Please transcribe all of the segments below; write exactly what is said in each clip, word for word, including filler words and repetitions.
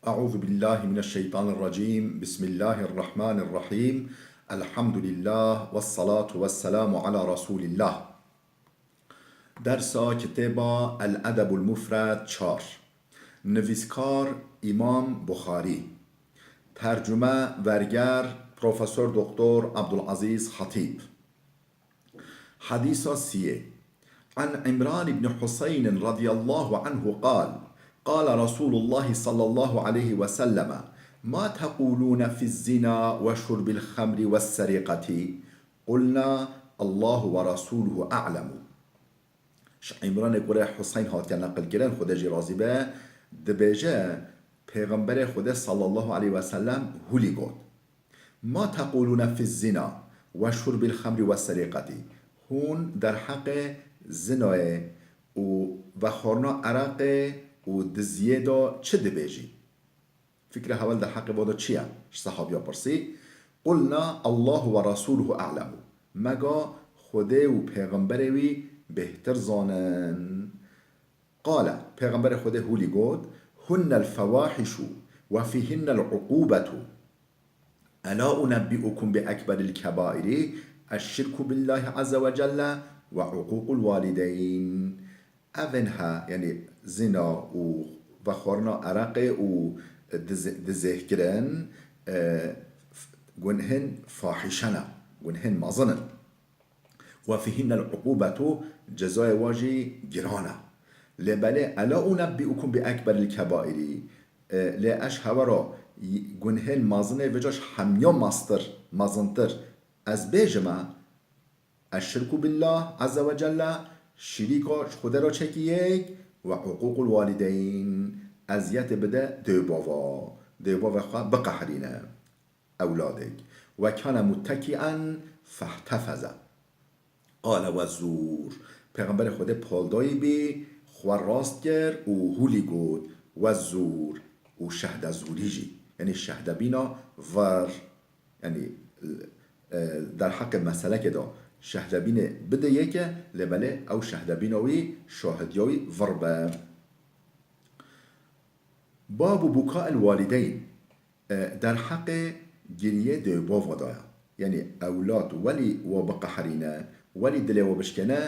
أعوذ بالله من الشيطان الرجيم. بسم الله الرحمن الرحيم. الحمد لله والصلاة والسلام على رسول الله. Dersa kitêba El Edebul Mufred çar. Nivîskar Îmam Buxarî. Tercume, verger, Profesor Doktor Abdulaziz Hatîb. Hadîsa siyê. An Îmran ibn Huseyn radiyallahu anhu qal, قال رسول الله صلى الله عليه وسلم: ما تقولون في الزنا وشرب الخمر والسرقة؟ قلنا: الله ورسوله أعلم. Ji Îmranê kurê Huseyn hatiye neqilkirin, Xwedê jî razî be, dibêje, Pêxemberê Xwedê sallallahu aleyhi ve sellem hûlî got, ما تقولون في الزنا وشرب الخمر والسرقة؟ Hûn derheqê zinayê û vexwarina ereqê û diziyê de çi dibêjî? Fikra heval derheqê vê de çi ye? Ji sehabiya pirsî. قلنا: الله ورسوله أعلم. Me ga Xwedê û Pêxemberê wî bêhtir zanin. قال، Pêxemberê Xwedê hûlî got, هن الفواحش وفيهن العقوبة. ألا أنبئكم بأكبر الكبائر؟ الشرك بالله عز وجل وعقوق الوالدين. Ev in he, yanî zina û vexwarina ereqê û diz-, dizêhkirin, e, f-, gunhên fahîşe ne, gunhên mezin in. وفيهن العقوبة, cezayê wa jî giran e. Lê belê, ألا أنبئكم بأكبر الكبائر؟ E, lê ez ji hewe re y-, gunhên mezin ê vêca ji hemiya mestir, mezintir ez bêjim e? الشرك بالله عز وجل, şirîka ji Xwedê re çekî yek, وعقوق الوالدين, eziyetê bide dê û bava, dê û bavê xwe biqehrîne, ewladek. وكان متكئا فاحتفظ. قال: والزور. Pêxemberê Xwedê paldayî bî, xwe rast kir û hûlî got, والزور, û şehdezûrî jî. Yanî şehdebîna vir. Yanî, e, derheqê meselekê de şehdebînê bide yeke, lê belê ew şehdebîna wî, şahidiya wî vir be. باب بكاء الوالدين. E, derheqê giriyê dê û bava de ye. Yanî ewlad welî we biqeherîne, welî dilê we bişkêne,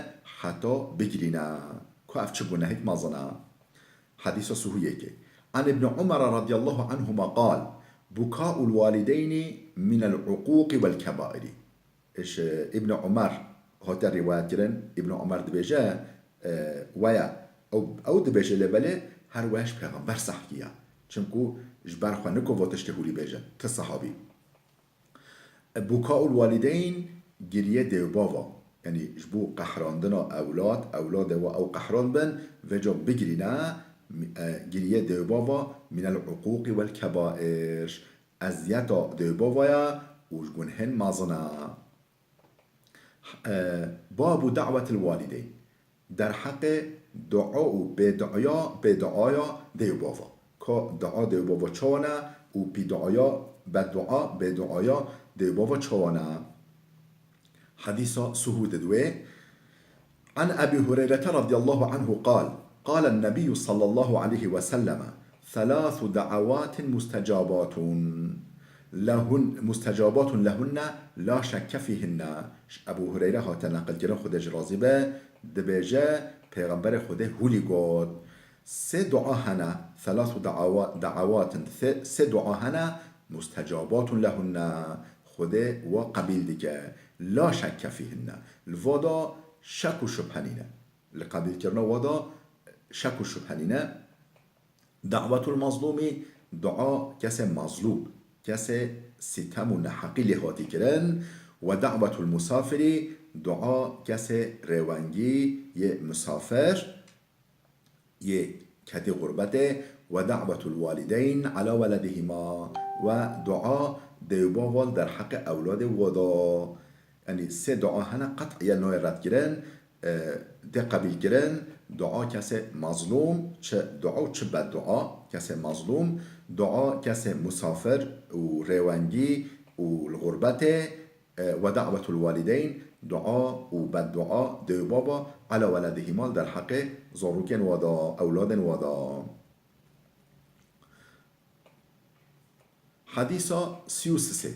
heta bigirîne. Ku ev çi gunehek mezin e? Hadîsa sihû yekê. عن ابن عمر رضي الله عنهما قال: بكاء الوالدين من العقوق والكبائر. Ji Îbn Umer hate rîwayet kirin. Îbn Umer dibêje, e, waya, ew, ew dibêje lê belê her waya ji Pêxember sehkiya. Çimku ji ber xwe niko vo tiştê hûlî bêje. Ti sehabî. Bukaul walideyn, giriyê dê û bava. Yanî ji bo qehrandina ewlad, ewladê we ew qehran bin, vêca bigirîne, e, giriyê dê û bava, minel uquqi wel kebair. Eziyeta dê û bava ye û ji gunhên mezin e. E, babu da'wetil walideyn. Derheqê dua û bêduaya, bêduaya dê û bava. Ka dua dê û bava çawa ne û pîduaya, beddua, bêduaya dê û bava çawa ne? Hedîsa suhû didwê. عن أبي هريرة رضي الله عنه قال: قال النبي صلى الله عليه وسلم: ثلاث دعوات مستجابات لهن، مستجابات لهن لا شك فيهن. Ji Ebû Hureyre hate neqilkirin, Xwedê jî razî be, dibêje, Pêxemberê Xwedê hûlî got, Sê dua hene, ثلاث دعوا-، دعوات in, sê, sê dua hene, مستجابات لهن, Xwedê wa qebîl dike, لا شك فيهن, li va da şek û şubhe nîne. Li qebîlkirina wa da şek û şubhe nîne. دعوة المظلوم, dua kesê mezlûm, kesê sîtem û neheqî lê hatî kirin, ودعوة المسافر, dua kesê rêwengî yê misafir, yê ketî xurbetê, ودعوة الوالدين على ولدهما, we dua dê û bava li derheqê ewladê wa da. Yanî sê dua hene qet'iyen nayê redkirin, e, tê qebîlkirin, dua kesê mezlûm, çi dua û çi beddua, kesê mezlûm, dua kesê musafir û rêwengî û li xurbetê, e, ودعوة الوالدين, dua û beddua dê û bava, على ولدهما, li derheqê zarokên wa da, ewladên wa da. Hadîsa sî û sê.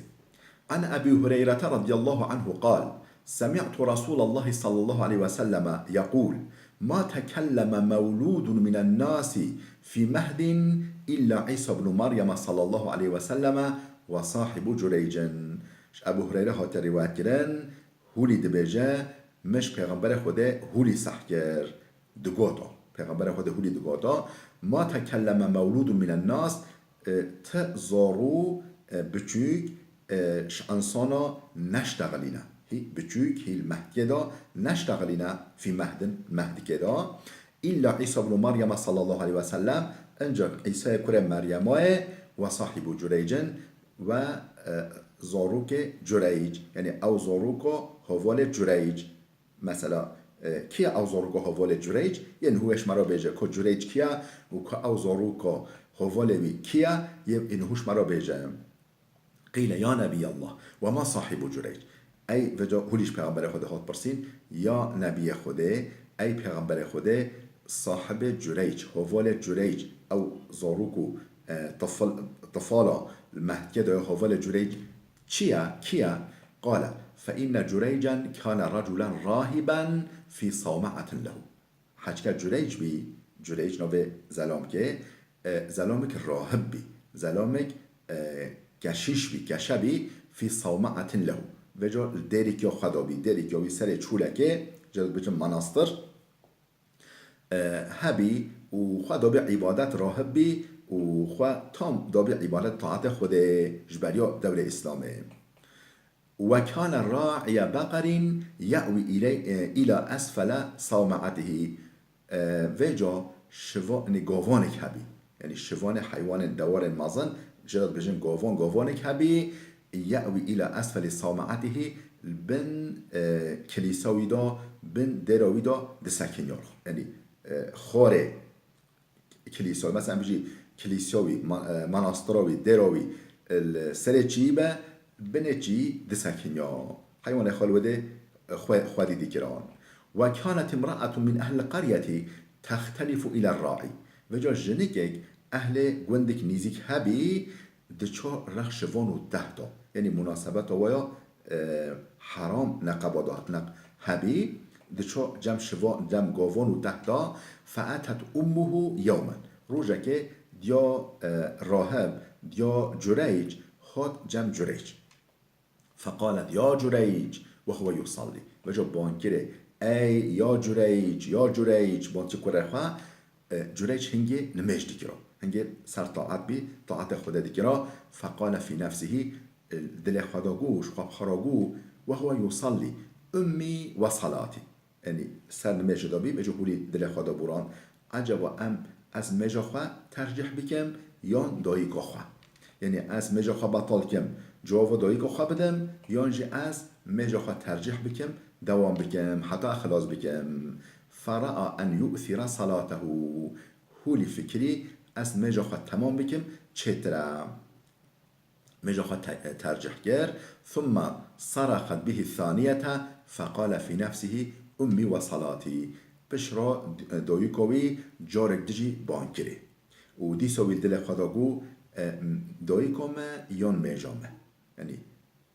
An Ebî Hureyre radîyallahu anhu qal, semî'tu Resûlallahi sallallahu aleyhi ve selleme yeqûl, ma tekelleme mewlûdun minen nasi fî mehdin illa Îsa ibnu Meryeme sallallahu aleyhi ve selleme ve sahibu Cüreycin. Ji Ebû Hureyre hate rîwayet kirin, hûlî dibêje, min ji Pêxemberê Xwedê hûlî seh kir. Digota, Pêxemberê Xwedê hûlî digota, ma tekelleme mewlûdun minen nas, e, ti zarû, e, biçûk, e, ji insana neştexilîne. Hî biçûk, hî li mehdikê de neştexilîne fî mehdin, mehdikê de. Îlla Îsa ibnu Meryeme sallallahu aleyhi ve sellem, ancak Îsayê kurê Meryema ye, ve sahibu Cüreycin, ve, e, zarokê Cüreyc, yanî ew zaroka hevalê Cüreyc. Mesela, e, kî ye ew zaroka hevalê Cüreyc? Yên hû ji me re bêje, ku Cüreyc kî ye û ku ew zaroka hevalê wî kî ye? Yên hû ji me re bêje. Qîle ya Nebiyallah, ve ma sahibu Cüreyc. Ey, veca hûlî ji Pêxemberê Xwedê hat pirsîn, ya Nebiyê Xwedê, ey Pêxemberê Xwedê, sahibê Cüreyc, hevalê Cüreyc, ew zarok û, e, tifl-, tifala li mehdikê de ya hevalê Cüreyc, Çi ye? Kî ye? Qale, fe inne Cüreycen kâne reculen rahiben fî sawme'atin lehu. Heçke Cüreyc bî, Cüreyc navê zelamkê, e, zelamek rahib bî, zelamek, e, keşîş bî, keşe bî, fî sawme'atin lehu. Veca li dêrîkiya xwe de bî, dêrîkiya wî serê çûlekê, cêr dibêjin manastir. E, hebî û xwe dabî îbadet rahib bî û xwe tam dabî îbadet taetê Xwedê ji beriya dewrê Îslamê. Ve kâne ra'iye beqerîn ye'wî îley-, e, îla esfele sawme'etihî. E, vêca şiva-, nê gavanek hebî. Yanî şivanê heywanên dewarên mezin, jê re dibêjin gavan, gavanek hebî, ye'wî îla esfelî sawme'etihî, li bin, e, kilîsa wî de, bin dêra wî de disekiniya. Yanî, e, xwarê kilîsa, mesela em bijî kilîsa wî, ma-, e, manastira wî, dêra wî, e, li serê çiyî be, binê çiyî disekiniya. Heywanê xwe li wê dê, e, xwe-, xwedî dikiran. Ve kânet imra'etun min ehlil qaryeti textelifu île ra'î. Veca jinikek ehlê gundek nîzîk hebî, diço rex şivan û tehta. Yanî munasebeta we ya, e, heram neqeba da, neq-, hebî, diço cem şivan, cem gavan û tehta, fe etet ummuhu yewmen. Rojekê diya, e, rahib, diya Cüreyc, hat cem Cüreyc. Feqalet, "Ya Cüreyc," ve huve yusallî. Veca bang kirê, "Ey ya Cüreyc, ya Cüreyc," bang çi kurê xwe, e, Cüreyc hingê nimêj dikira. Hingê ser taet bî, taetê Xwedê dikira. Feqale fî nefsihî, e, dilê xwe de got, ji xwe bi xwe re got, "Ve huve yusallî, ummî ve salatî." Yanî ser nimêjê de bî, vêca hûlî dilê xwe de boran. Ecaba em, ez nimêja xwe tercîh bikim yan dayika xwe? Yanî ez nimêja xwe betal kim, cewaba dayika xwe bidim, yan jî ez nimêja xwe tercîh bikim, dewam bikim, heta xilas bikim? Fera'a en yu'thira salatehu. Hûlî fikirî ez nimêja xwe temam bikim, çêtir e. Nimêja xwe te-, tercih kir. Thumma saraxet bihi thaniyete feqale fî nefsihî ummî ve salatî. Piştre doyika wî carek dijî bang kirê. Û dîsa wî dilê xwe de got, e, doyika me yan nimêja me? Yanî,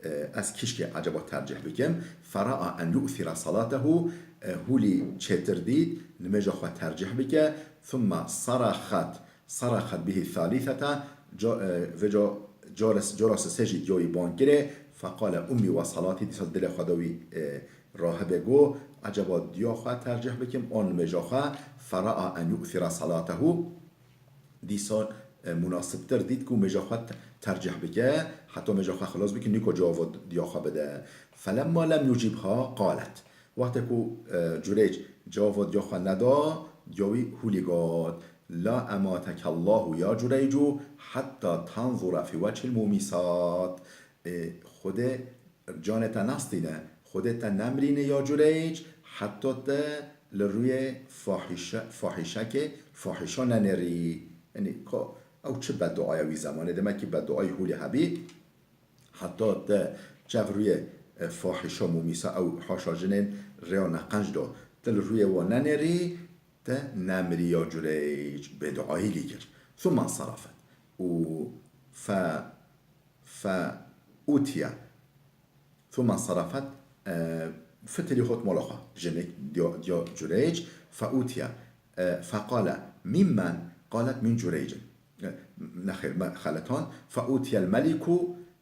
e, ez kişkê eceba tercih bikim? Fera'a en yu'thira salatehu, e, hûlî çêtir dît, nimêja xwe tercih bike. Thumma saraxet Saraxet bihi thalîthete, ca-, e, vêca cara, cara sisê jî diya wî bang kirê, feqale ummî ve salatî, dîsa dilê xwe de wî, e, rahibê got, ecaba diya xwe tercih bikim, an nimêja xwe, fera'a en yu'thira salatehu, dîsa, e, munasibtir dît ku nimêja xwe te-, tercih bike, heta nimêja xwe xilas bike, nîko cewaba diya xwe bide. Felemma lem yucibha qalet. Wextê ku, e, Cureyc cewaba diya xwe neda, diya wî hûlî got, "La ematekallahu ya Cureycu hatta tanzura fî weçhil mûmîsat." E, Xwedê canê te nestîne, Xwedê te nemrîne ya Cureyc, heta te li rûyê fahîşe-, fahîşekê, fahîşa nenêrî. Yanî, ka ew çi beduaya wî zemanê, demek ki beduayê hûlî hebî. Heta te çev rûyê, e, fahîşa mûmîsa ew haşa jinên rêya neqenc da. Te li rûyê wan nenêrî, te nemirî ya Cureyc, bêduayî lî kir. Thumma sarafet. Û fe-, فأوتي ثم انصرفت, e, fitilî hot mala xwe. Jinik diya, diya Cureyc, فأوتي, e, فقال ممن؟ قالت من جريج. E, nexêr, me xelitand. فأوتي الملك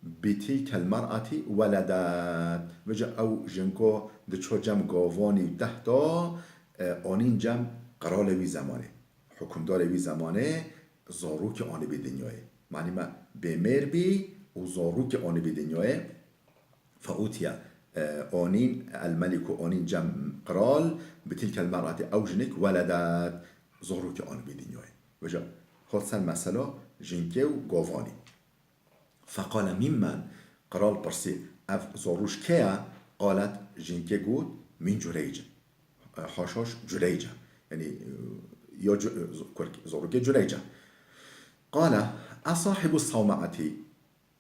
بتلك المرأة ولدت. Vêca ew jinko diço cem gavanî û tehta, e, anîn cem qiralê wî zemanê, hukimdarê wî zemanê, zarokê anî bî dinyayê. Manî me bê mêr bî û zarokê anî bî dinyayê. فأوتي, e, anîn, الملك, anîn cem qral, بتلك المرأة, ew jinik, ولدت, zarokê anî bî dinyayê. Vêca hat ser mesela jinkê û gavanî. فقال ممن؟ Qral pirsî, ev zarok ji kê ye? قالت, jinkê got, من جريج. E, haşa ji Cureyc e. Yanî, e, ya Cu-, e, z-, kurk-, zarokê Cureyc e. قال أصاحب الصومعة؟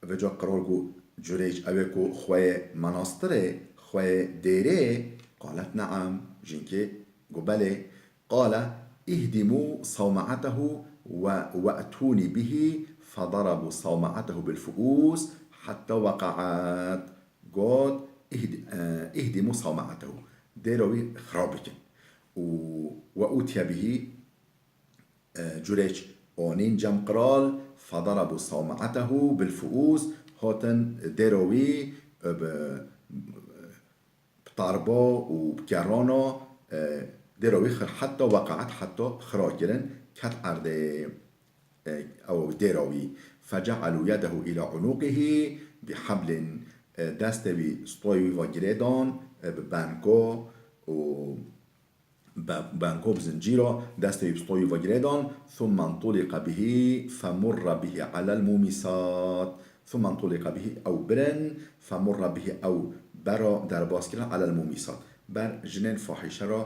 Vêca qral got, Cureyc ew ê ku xweyê menastirê, xweyê dêrê? قالت نعم. Jinkê got, belê. قال اهدموا صومعته و-، وأتوني به، فضربوا صومعته بالفؤوس حتى وقعت. Got, اهد-, e, اهدموا صومعته. Dêra wî xirab bikin. Û وأتي به, e, Cureyc anîn cem qral, فضربوا صومعته بالفؤوس, hatin dêra wî, e, bi, bi tarba û bi kerana, e, dêra wî xir, حتى وقعت, heta xira kirin, ket erdê, e, ew dêra wî. فجعلوا يده إلى عنقه بحبل, e, destê wî, stoyê wî ve girêdan, e, bi benko û be-, benko bi zincîra, destê wî bi stoyê wî ve girêdan, ثم انطلق به فمر به على المومصات. ثم انطلق به, ew birin, فمر به, ew bera derbas kirin, على المومصات, ber jinên fahîşe re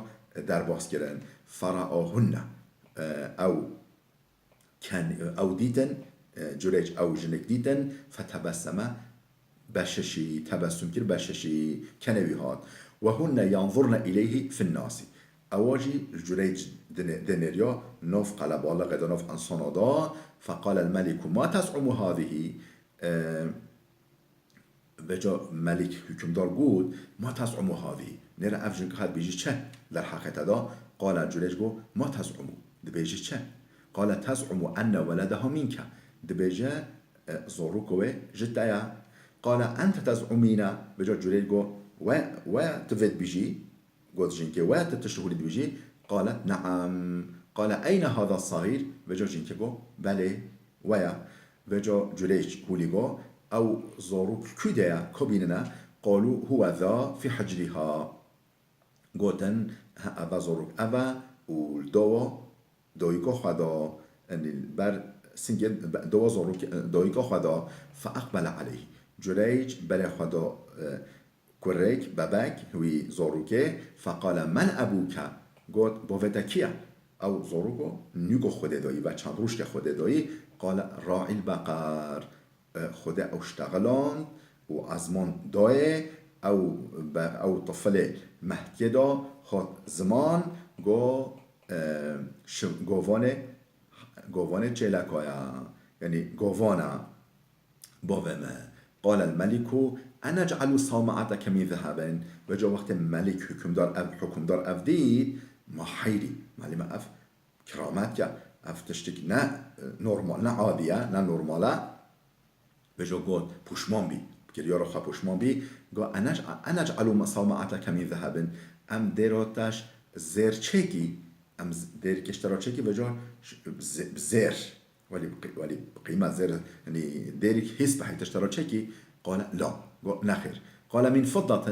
derbas kirin. فرآهن, e, ew ken-, ew dîtin, e, Cureyc ew jinik dîtin, فتبسم, beşeşî, tebessum kir, beşeşî, kenê wî hat. وهن ينظرن إليه في الناس. Ewa jî Cureyc dinê-, dinêriya nav qelebalixê de, nav insana de. فقال الملك ما تزعم هذه؟ E, Vêca melik, hukimdar got, ما تزعم هذه؟ Nêre ev jin hat bêjî çi derheqê te de? قال, Cureyc got, ما تزعم؟ Dibêjî çi? قال تزعم أن ولدها منك. Dibêje, e, zaroka wê ji te ye. قال أنت تزعمين؟ Vêca Cureyc got, we, we tu vê dibêjî? Got jinkê, we tu tişt hûlî dibêjî? قالت نعم. قال أين هذا الصغير؟ Vêca jinkê got, belê, we ye. Vêca Cureyc hûlî got, ew zarok ku de ye, ku bînine? قالوا هو ذا في حجرها. Gotin, he, eva zarok ev e û li dawa dayika xwe de, yanî ber singê, be-, dawa zarok, dayika xwe de. فأقبل عليه. Cureyc berê xwe da, e, kurêk, bebek, wî zarokê, فقال من أبوك؟ Got, bavê te kî ye? Ew zarok got, nû got Xwedê dayî, ve çend roj ke Xwedê dayî, قال راعي البقر. E, Xwedê ew ştexiland û ezman dayê, ew be-, ew tifilê mehdkê da hat ziman, got, e, şi-, govanê, govanê çêleka ye, yanî govana. Bavê me. قال الملك أنجعل صومعتك من ذهب؟ Vêca wextê melik, hukimdar ev, hukimdar ev dît, ma heyrî, malî me ev kiramet ya, ev tiştik ne, e, normal, ne adî ye, ne normal e. Vêca got, pûşman bî, kiryara xwe pûşman bî, got, أنج-، أنجعل صومعتك من ذهب؟ Em dêra te ji zêr çêkî, em z-, dêrikê ji te re çêkî, vêca ş-, bi zê-, bi zêr. Welî bi qî-, welî bi qîmet zêr, yanî dêrik hîs biheyte ji te re çêkî? قال لا. Got, nexêr. قال من فضة؟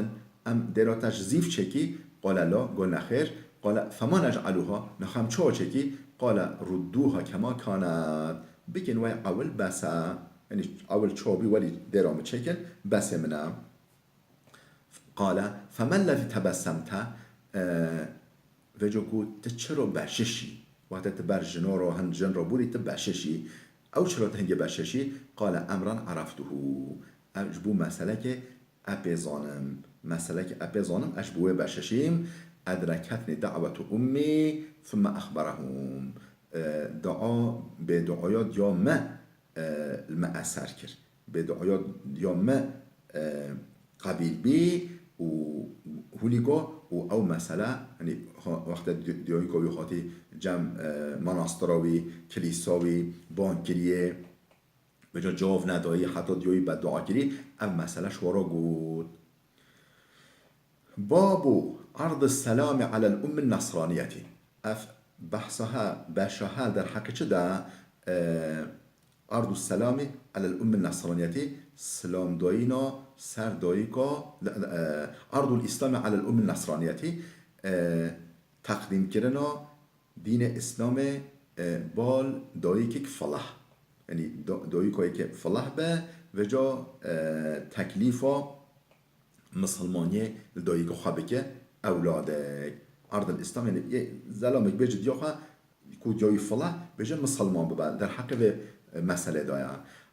Em dêra te ji zîv çêkî? قال لا. Got, nexêr. قال فما نجعلها؟ Nexwe em çawa çêkî? قال ردوها كما كانت. Bikin wey ewil bes e. Yanî ewil çawa bî welî dêra min çêkin, besê min e. قال فما الذي تبسمت؟ E, vêca got, tu çira beşişî? Wextê tu ber jino ro, hin jin ro bûrî, tu beşişî. Ew çira tu hingê beşişî? قال أمرا عرفته. Ev ji bo meselekê epê zanim. Meselekê epê zanim, ez ji bo wê beşişîm. أدركتني دعوة أمي ثم أخبرهم. E, dua, bê duaya diya me, e, li me eser kir. bê duaya ya me, e, qebîl bî û hûlî got û ew mesele, yanî, ha-, wextê di-, diyayîka wî hatî cem, e, manastira wî, kilîsa wî, bang kiriye, vêca cewab nedayî, heta diyayî beddua kirî, ev mesele ji we re got. Babu erdis selami alel ummin nesraniyetî. Ev behsa he, beşa he derheqê çi de, e, erdus selami alel ummin nesraniyetî, silamdayîna ser dayika, e, erdul îslami alel ummin nesraniyetî, e, teqdîmkirina dînê Îslamê, e, bal dayikek filah. Yanî da-, dayika yekê filah be, vêca, e, teklîfa misilmaniyê li dayika xwe bike, ewladek. Erdil Îslam, yanî yê zelamek bêje diya xwe ku diyayî filah, bêje misilman bibe. Derheqê vê, e, meselê de ye.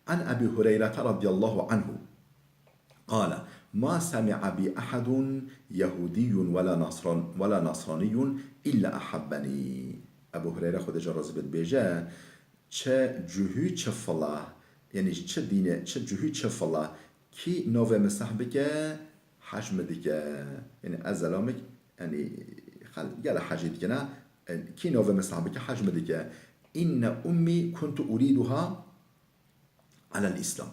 An Ebî Hureyrete radiyallahu anhu. Qale, ma semi'a bi ehedun Yehûdiyyun wela nasran-, wela nasraniyyun illa ehebbenî. Ebu Hureyre, Xwedê jê razî be, dibêje, çi cihû çi filah, yanî çi dînê, çi cihû çi filah, kî navê min seh bike, hej min dike. Yanî ez zelamek, yanî xel-, gele hecî dikine, kî navê min seh bike, hej min dike. Inne ummî kuntu urîduha alel Îslam.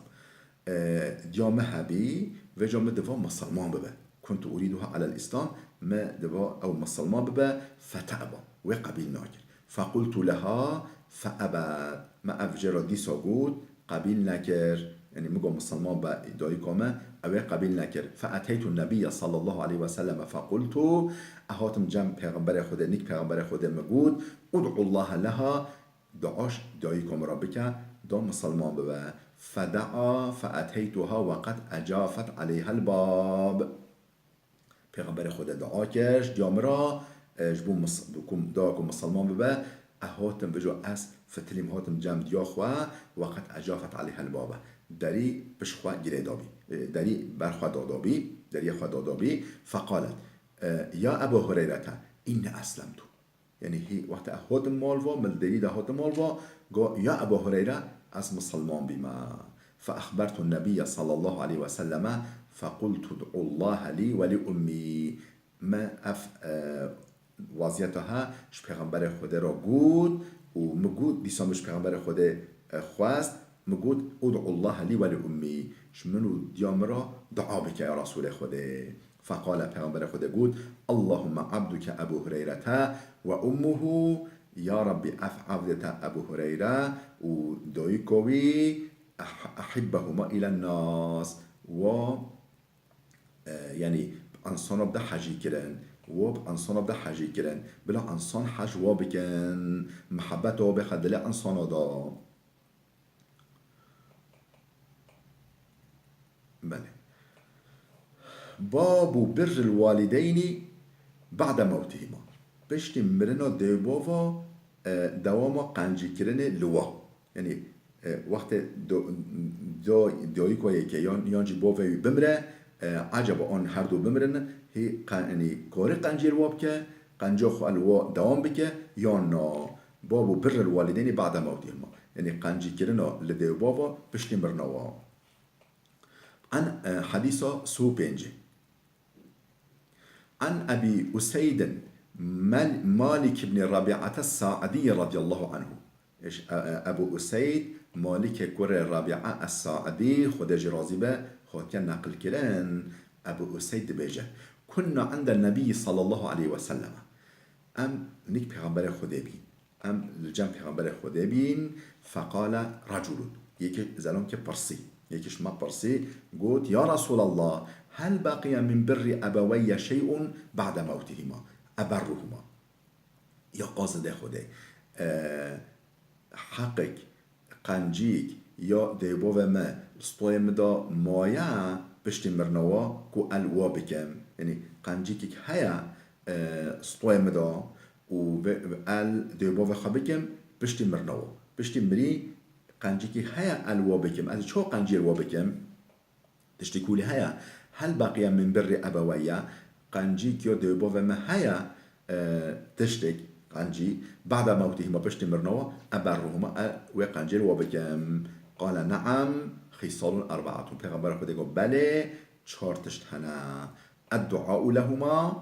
E, diya me hebî, vêca min diva misilman bibe. Kuntu urîduha alel Îslam, min diva ew misilman bibe, feteba, wê qebîl nakir. Fequltu leha feebet. Me ev jê re dîsa got, qebîl nekir. Yanî min got misilman be dayika me, ew ê qebîl nekir. Feeteytu nebiyye sallallahu aleyhi ve selleme fequltu, ez hatim cem Pêxemberê Xwedê, nîk Pêxemberê Xwedê, min got, ud'ullahe leha, dua ji dayika min re bike, da misilman bibe. Fedaa feeteytuha we qed ecafet aleyhel bab. Pêxemberê Xwedê dua kir ji diya min re, e, ji bo mis-, ku, da ku misilman bibe, ez hatim, vêca ez fitilîm, hatim cem diya xwe, we qed ecafet aleyhel babe. Derî pişt xwe girê dabî. E, derî ber xwe dadabî, deriyê xwe dadabî. Feqalet, e, ya Eba Hureyrete, înni eslemtu. Yanî hî wextê ez hatim mal va, min li derî de hatim mal va, got, ya Eba Hureyre, ez misilman bîme. Fe exbertu nebiyye sallallahu aleyhi ve selleme, fequltu ud'ullahe lî ve li ummî. Me ev, e, waziyeta he ji Pêxemberê Xwedê re got û min got, dîsa min ji Pêxemberê Xwedê, e, xwest, min got, ud'ullahe lî ve li ummî. Ji min û diya min re dua bike ya Resûlê Xwedê. Feqale, Pêxemberê Xwedê got, Allahumme abduke Ebu Hureyrete ve ummuhu, ya Rabbî, ev evdê te Ebu Hureyre û dayika wî, eh-, ehibbehuma îlen nas, wa, e, yanî bi ensana bide hecî kirin, wa bi ensana bide hecî kirin, bila ensan hec wa bikin, mihebeta wa bêxe dilê ensana de. Belê. Babu birril walideyni ba'de mewtihima. Piştî mirina dêvbava, e, dewama qencîkirinê li wa. Yanî, e, wextê do-, do-, dayika yekê yan, yan jî bavê wî bimire, e, ecaba an her du bimirin, hî qe-, yanî karî qencî li wa bike, qenciya xwe li wa dewam bike, yan na? Babu birril walideyni ba'de mewtihima. Yanî qencîkirina li dêvbava piştî mirina wa. An, e, hedîsa sê û pêncî. An Ebî Useydin Mal-, Malik ibn Rabi'ate Sa'dî radiyallahu anhu. Eş-, e, e, Ebu Useyd Malikê kurê Rabi'a Es-Sa'dî, Xwedê jî razî be, hatiye neqilkirin. Ebu Useyd dibêje, Kunna inde Nebî sallallahu aleyhi ve selleme. Em nîk Pêxemberê Xwedê bîn. Em li cem Pêxemberê Xwedê bîn, feqale reculun. Yekê zelomkê pirsî. Yekê ji me pirsî, got, Ya Resûlallah, hel beqiye min birrî ebeweyye şey'un ba'de mewtihima, eberruhuma. Ya qazidê Xwedê, e, heqek, qencîk ya dêvbavê me li stoyê min de maye piştî mirina wa ku el wa bikim. Yanî qencîkek heye, e, stoyê min de û vê, el dêvbavê xwe bikim piştî mirina wa. Piştî mirî qencîkî heye el wa bikim. Ez çawa qencî wa bikim? Tiştî kulî heye. Hel beqiye min birrî ebeweyye. Qencîk ya dêvbavê me heye, e, tiştek, qencî. Ba'de mewtihima, piştî mirina wa, eberruhuma, e, wê qencê wa bikim. Qale ne'em, خصال أربعة. Pêxemberê Xwedê got, belê, çar tişt hene. الدعاء لهما,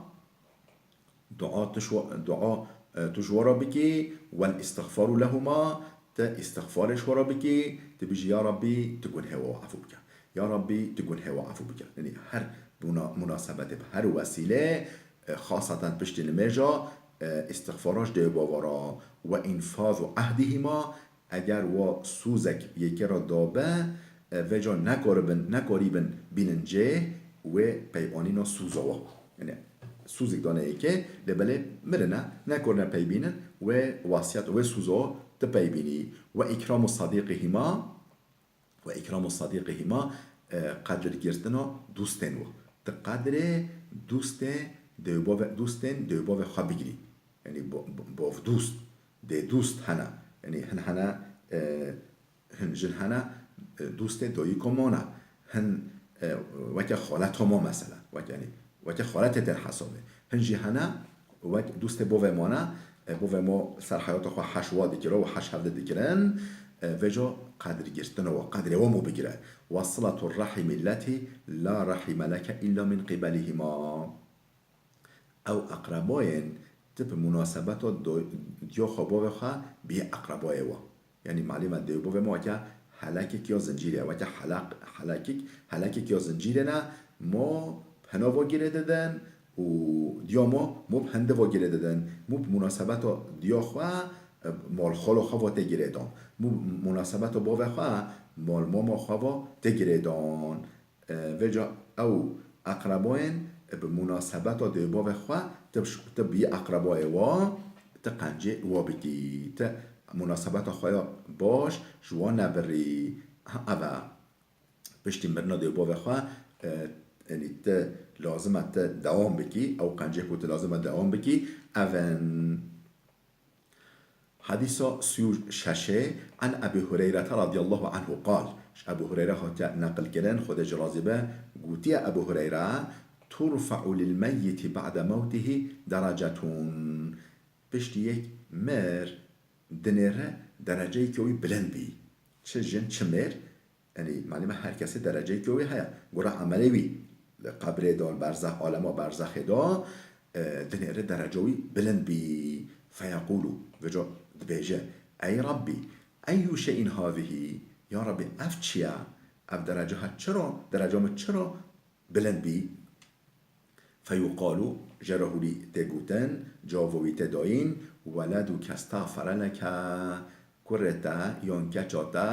dua tu ji wa-, dua, e, tu ji wa re bikî, والاستغفار لهما, tu îstixfarê ji wa re bikî, tu bêjî, Ya Rabbî, tu gunhê wa efû bike. Ya Rabbî, tu gunhê wa efû bike. Yanî her muna-, munasebetê bi her wesîlê, e, xaseten piştî nimêja, e, îstixfara ji dê û bava re, وإنفاذ عهدهما, eger wa sûzek yekê re dabe, e, vêca nekaribin, nekarîbin bînin cê, wê peyvanîna sûza wa. Yanî sûzek dane yekê, lê belê mirine, nekarine pey bînin, wê wasiyet, wê sûza wa tu pey bînî. وإكرام صديقهما, وإكرام صديقهما, e, qedirgirtina dostên wa. Tu qedrê dostê dê û bavê, dostên dê û bavê xwe bigirî. Yanî bo-, bo-, bavdost, dêdost hene. Yanî hin hene, e, hin jin hene, e, dostê dayika ma ne. Hin, e, weke xaleta ma mesela. Weke, yanî, weke xaletê tên hesabê. Hin jî hene, wek dostê bavê ma ne, e, bavê ma ser heyata xwe heş wa dikira û heş hevdî dikirin, e, vêca qedirgirtina wa, qedrê wa mû bigire. وصلة الرحم التي لا رحم لك إلا من قبلهما. Ew eqrebayên tu bi munasebeta do-, diya xwe bavê xwe bî eqrebayê wa. Yanî malîme dê û bavê me weke helekek ya zincîrê, weke helek-, helekek, helekek ya zincîrê ne, mo hina va girê didin û diya mo, mo bi hindê va girê didin. Mo bi munasebeta diya xwe, e, malxala xwe va tê girê dan. Mo bi munasebeta bavê xwe, malmama xwe va tê girê dan. E, vêca ew eqrebayên bi munasebeta dê û bavê xwe, tu bi, tu bî eqrebayê wa, tu qencê wa bikî, tu munasebeta xwe ya baş ji wan nebirî. Ha, ev e. Piştî mirina dê û bavê xwe, e, yanî tu lazim e tu dewam bikî, ew qencê ku tu lazim e dewam bikî, ev in. Hadîsa sî û şeş ê, عن أبي هريرة رضي الله عنه قال, ji Ebû Hureyre hatiye neqilkirin, Xwedê jê razî be, gotiye Ebû Hureyre, ترفع للميت بعد موته درجة. Piştî yek mir, dinêre dereceyeke wî bilind bî. Çi jin, çi mêr, Yanî, malîme her kesê dereceyeke wî heye. Gora emelê wî li qebrê de, li berzex, alema berzexê de, e, dinêre dereca wî bilind bî. فيقول, vêca dibêje, Ey Rabbî, أي شيء هذه? Ya Rabbî, ev çi ye? Ev dereca he çira, dereca min çira bilind bî? فيقال, jê re hûrî tê gotin, cavê wî tê dayîn, ولدك استغفر لك, kurê te yan keça te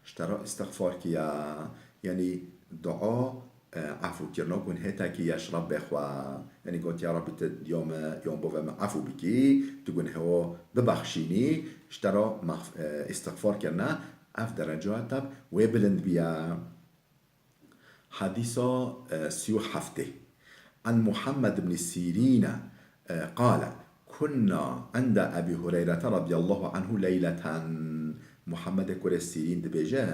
ji te re îstixfar kiye. Yanî dua, e, efûkirina gunhê te kiye ji Rebbê xwe. Yanî got, Ya Rebbî, tu diya me yan bavê me efû bikî, tu gunhê wan bibexşînî, ji te re mexf-, e, îstixfar kirine, ev dereca te wê bilind bîye. Hadîsa, e, sî û heft ê. عن محمد بن سيرين, e, قال, كنا عند أبي هريرة رضي الله عنه ليلة. Muhammedê kurê Sîrîn dibêje,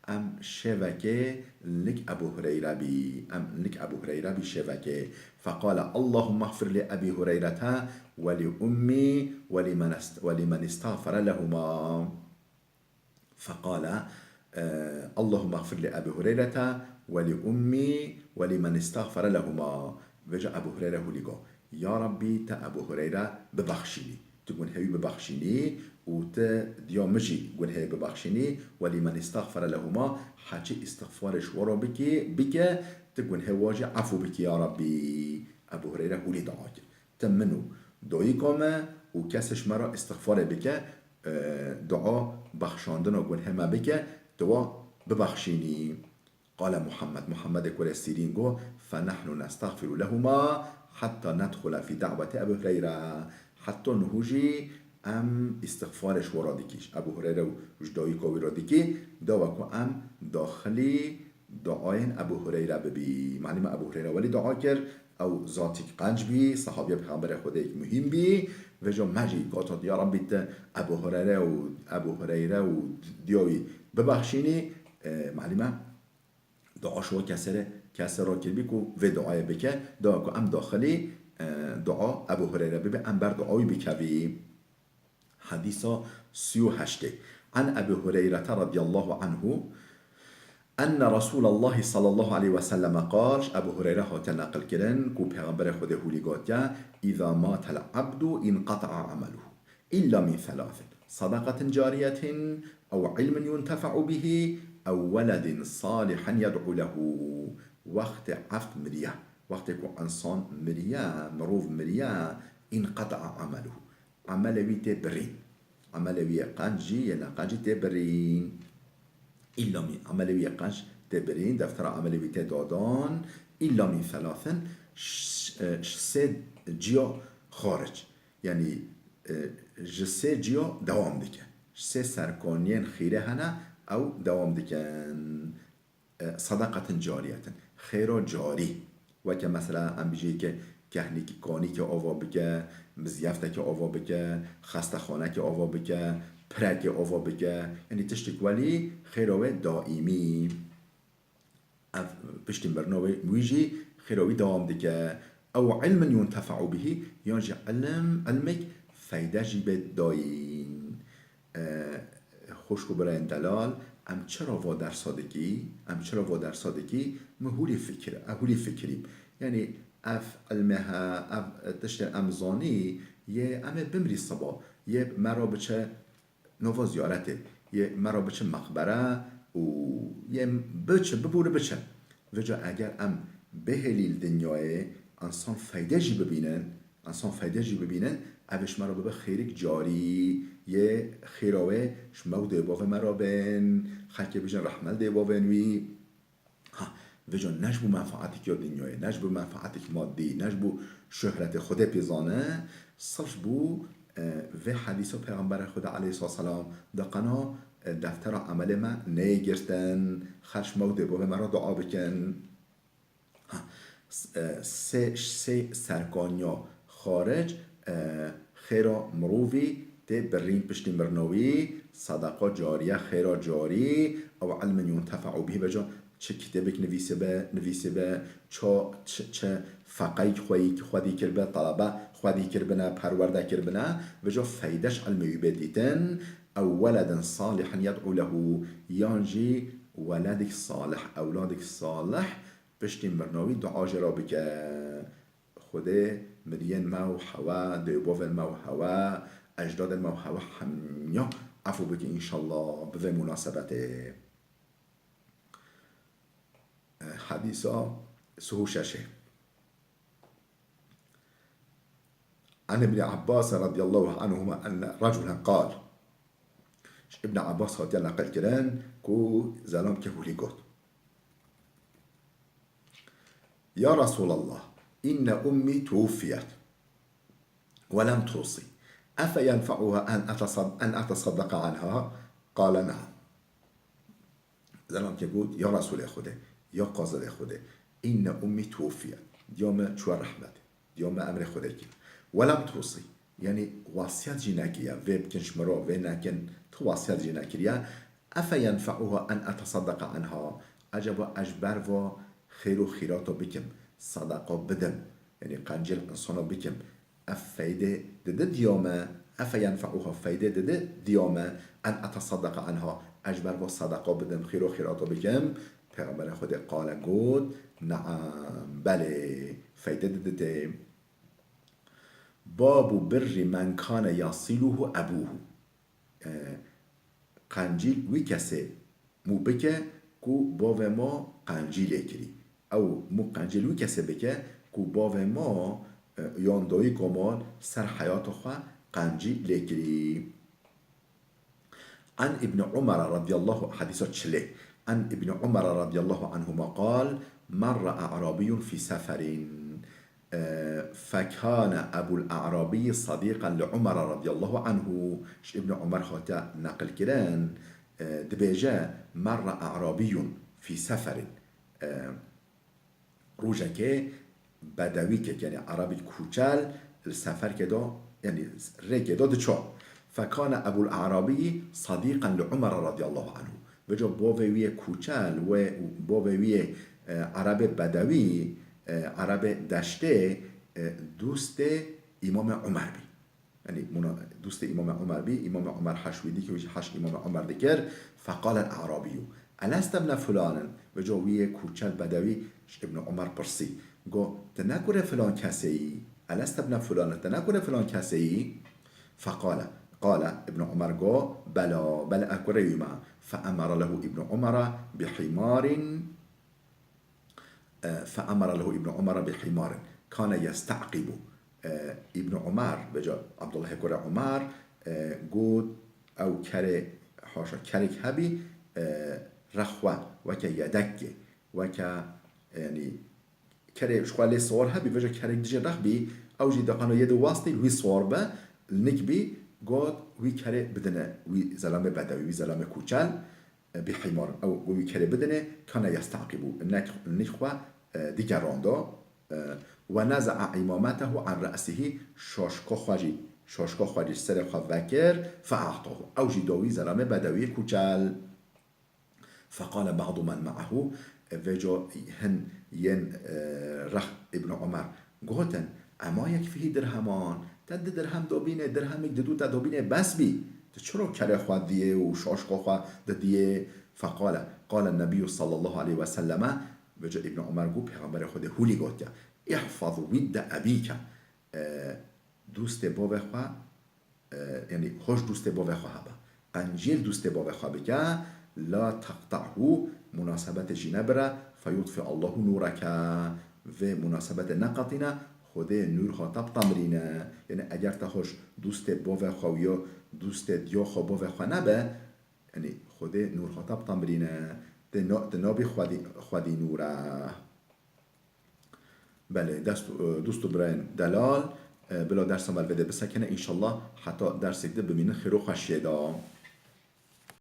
em şevekê lik Ebû Hureyre bî, em lik Ebû Hureyre bî şevekê. فقال, اللهم اغفر لأبي هريرة ولأمي ولمن است-، ولمن استغفر لهما. فقال, e, اللهم اغفر لأبي هريرة ولأمي ولمن استغفر لهما. Vêca Ebû Hureyre hûrî got, Ya Rabbî, te Ebû Hureyre bibexşînî. Tu gunhê wî bibexşînî û tu diya min jî gunhê bibexşînî. ولمن استغفر لهما, heçî îstixfarê ji wan re bikî, bike, tu gunhê wan jî efû bikî, ya Rabbî. Ebû Hureyre hûrî dua kir. Ti min û dayika me û kesê ji me re îstixfarê bike, e, dua bexşandina gunhê me bike, tu wa bibexşînî. قال محمد, Muhammedê kurê Sîrîn got, فنحن نستغفر لهما حتى ندخل في دعوة أبي هريرة. Heta niho jî em îstixfarê ji wan re dikî, ji Ebû Hureyre û ji dayika wî re dikî, dawa ku em daxilî duayên Ebû Hureyre bibî. Malîme Ebû Hureyre welî dua kir, ew zatîk qenc bî, sehabiya Pêxemberê Xwedê yek muhîm bî. Vêca me jî got, ya Rabbî, tu Ebû Hureyre û, Ebû Hureyre û diya wî bibexşînî. E, malîme dua ji wan kesê re, kesê re kiribî ku vê duayê bike, dawa ku em daxilî, e, dua Ebû Hureyre bibî, em ber dua wî bikevî. Hadîsa sî û heşt ê. عن أبي هريرة رضي الله عنه أن رسول الله صلى الله عليه وسلم قال, ji Ebu Hureyre hatiye neqil kirin ku Pêxemberê Xwedê hûlî gotiye, إذا مات العبد انقطع عمله إلا من ثلاث: صدقة جارية أو علم ينتفع به أو ولد صالح يدعو له. Wextê ebd miriye, wextê ku însan miriye, mirov miriye, انقطع عمله, emelê wî tê birîn. Emelê wî yê qenc jî, yê neqenc jî tê birîn. Îlla min, emelê wî yê qenc tê birîn, deftera emelê wî tê dadan, îlla min thelâthin, ş-, e, ji sê ciya xaric. Yanî, e, ji sê ciya dewam dike. Ji sê serkaniyên xîrê hene, ew dewam dikin. E, sadaqatin cariyetin, xêra carî. Weke mesela em bijî ke kehnîk-, kanîkê ava bike, mizyeftekê ava bike, xestexanekê ava bike, pirekê ava bike, yanî tiştik welî xêra wê daîmî. Ev piştî mirina wê, wî jî xêra wî dewam dike. Ew ilmin yuntefe'u bihî, yan jî ilim, ilmek feyde jî bê dayîn. E, xwişk û birayên delal, em çira va dersa dikî? Em çira va dersa dikî? Min hûlî fikir, e, hûlî fikirîm. Yanî ev ilmê he, ev tiştê em zanî, yê em ê bimrî siba, yê me ra biçe nava ziyaretê, yê me ra biçe meqbere û yê biçe, bibûre biçe. Vêca eger em bihêlî li dinyayê, ensan feyde jî bibînin, ensan feyde jî bibînin, ev ji me re bibe xêrik carî, yê xêra wê ji me û dê bavê me re bên, xelkê bijin rehme li dê bavên wî. Ha, vêca ne ji bo menfaetek ya dinyayê, ne ji bo menfaetek madî, ne ji bo şohretê, Xwedê pê zane, sirf ji bo, e, vê hedîsa Pêxemberê Xwedê aleyhisselam de qena, e, deftera emelê me neyê girtin, xelk ji me û dê bavê me re dua bikin. Ha, s-, e, sê, sê serkaniya xaric, e, xêra mirovî tê birîn piştî mirina wî, sedeqa cariye, xêra carî, ew ilmin yuntefe'u bihî, vêca çi kitêbek nivîsibe, nivîsibe, çi, çi, çi feqeyek xweyî, xwedî kiribe, telebe xwedî kiribine, perwerde kiribine, vêca feyde ji ilmê wî bê dîtin, ew weledin salihin yed'u lehu, yan jî weledek salih, ewladek salih, piştî mirina wî dua jê re bike. Xwedê miriyên me û hewe, dê û bavên me û hewe, ecdadên me û hewe hemiya efû bike înşallah bi vê munasebetê. Hedîsa sih û şeş. عن ابن عباس رضي الله عنهما أن رجلا قال. Ji Ibn Abbas hatiye neqil kirin ku zelamkê hûlî got, يا رسول الله، إن أمي توفيت ولم توصي، أفينفعها أن أتصد-، أن أتصدق عنها؟ قال نعم. Zelamkê got, ya Resûlê Xwedê, ya qazilê Xwedê, inne ummî tuwufiyet, diya me çûye rehmetê, diya me emrê Xwedê kir. Welem tusî, yanî wasiyet jî nekiriye, vê bikin ji min re, vê nekin, tu wasiyet jî nekiriye. Efe yenfe'uha en etesaddeqa anha, ecaba ez ji ber va xêr û xîrata bikim, sedeqa bidim, yanî qencî li insana bikim, Ev feyde dide diya me, efe yenfe'uha, feyde dide diya me, en etesaddeqa anha, ez ji ber va sedeqa bidim, xêr û xîrata bikim. Pêxemberê Xwedê qale got, ne'am, belê, feyde dide tê. Babu birri men kane yasiluhu ebuhu. E, qencî wî kesê mû bike ku bavê ma qencî lê kirî. Ew mû qencî li wî kesê bike ku bavê ma, e, yan dayika ma ser heyata xwe qencî lê kirî. An Ibn Umar radiyallahu, hedîsa çilê. An Ibn Umar radiyallahu anhuma qal, merra a'rabiyun fi seferin. E, fekane Ebul A'rabî sedîqen li Umar radiyallahu anhu, ji Ibn Umar hate neqilkirin, e, dibêje, merra a'rabîyun fî seferin. E, rojekê bedewîkek, yanî erebîk kûçel li seferkê de, yanî rêkê de diçe. Fekane Ebul A'rabî sedîqen li Umar radiyallahu anhu. Vêca bavê wî yê kûçel, wê bavê wî yê, e, erebê bedewî, e, erebê deştê, e, dostê Îmamê Umer bî. Yanî muna-, dostê Îmamê Umer bî, Îmamê Umer heş wî dikir, wî jî heş Îmamê Umer dikir. Feqale el-A'rabî. Eleste bne fulanin, veco wî yê kûçel bedewî ji Ibn Umar pirsî. Go, ti ne kurê filan kesê yî? Eleste bne fulanin, ti ne kurê filan kesê yî? Feqale, qale, Ibn Umar go, bela, bela, ez kurê wî me. Feemere lehu Ibn Umara bihimarin, e, feemere lehu Ibn Umara bihimarin. Kane yeste'qibu. E, Ibn Umar, veca Abdullahê kurê Umar, e, got, ew kerê, haşa, kerek hebî, e, rexwe, weke yedekê, weke, yanî, kerê ji xwe lê siwar hebî, veca kerek dijê rex bî, ew jî deqano yê di wastî, wî siwar be, li nik bî, got, wî kerê bidine, wî zelamê bedewî, wî zelamê kûçel, e, bihimar, ew got, wî kerê bidine, kane yeste'qibu, nek, nik xwe, e, digerando, e, ve neza'a imametehu an re'sihî, şaşka xwe jî, şaşka xwe jî serê xwe vekir, fe'atahu, ew jî da wî zelamê bedewî kûçel. Feqale ba'du men ma'ahu, veco hin yên, e, rex Ibn Umar gotin, ema yekfihî dirheman, te di dirhem dobîne, dirhemêk didu te dobîne bes bî. Tu çiro kerê xwe diyê û şaşka xwe didiyê? Feqale, qale Nebiyyu sallallahu aleyhi ve selleme, veco Ibn Umar got, Pêxemberê Xwedê hûlî gotiye, ihfaz widde ebîke, e, dostê bavê xwe, e, yanî hoş dostê bavê xwe hebe. Qencîl dostê bavê xwe bike, la teqta'hu, munasebetê jî nebire, feyutfi Allahu nûreke, vê munasebetê neqetîne, Xwedê nûr hata bitemrîne. Yanî eger te hoş dostê bavê xwe û ya dostê diya xwe bavê xwe nebe, yanî Xwedê nûr hata bitemrîne. Tê na-, tê nabî xwedî, xwedî nûre. Belê, dest, e, dost û birayên delal, e, bila dersa me li vê de bisekine, înşallah heta dersek di bimînin xêr û xweşiyê de.